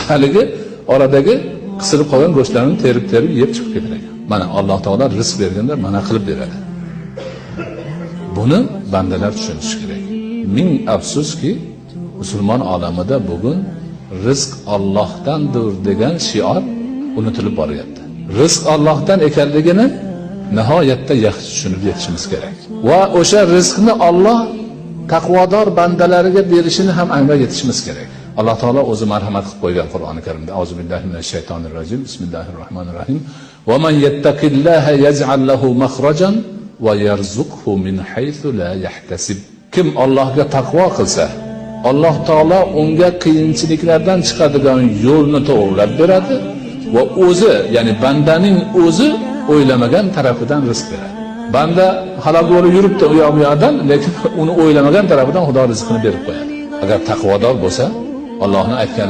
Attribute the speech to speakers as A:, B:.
A: Haligi oradagi qisilib qolgan go'shtlarni terib terib yeb chiqib ketar ekan. Mana Alloh taolo rizq berganda mana qilib beradi. Buni bandalar tushunishi kerak. Ming afsuski, musulmon olamida bugun rizq Allohdandir degan shior unutilib boryapti. Rizq Allohdan ekanligini nihoyatda yaxshi tushunib yetishimiz kerak. Va o'sha rizqni Alloh taqvodor bandalariga berishini ham anglab yetishimiz kerak. Alloh taolo o'zi marhamat qilib qo'ygan Qur'oni Karimda. Auzu billahi minash shaytonir rojim. Bismillahir rohmanir rohim. Va man yattaqillaha yaj'al lahu makhrajan va yarzuqhu min haythu la yahtasib. Kim Allohga taqvo qilsa, Alloh taolo unga qiyinchiliklardan chiqadigan yo'lni to'g'rilab beradi va o'zi, ya'ni bandaning o'zi o'ylamagan tarafidan rizq beradi. Banda halok bo'lib yuribdi u yoq bu yoqdan, lekin uni o'ylamagan tarafidan Xudo rizqini berib qo'yadi. Agar taqvodor bo'lsa, Allohning aytgan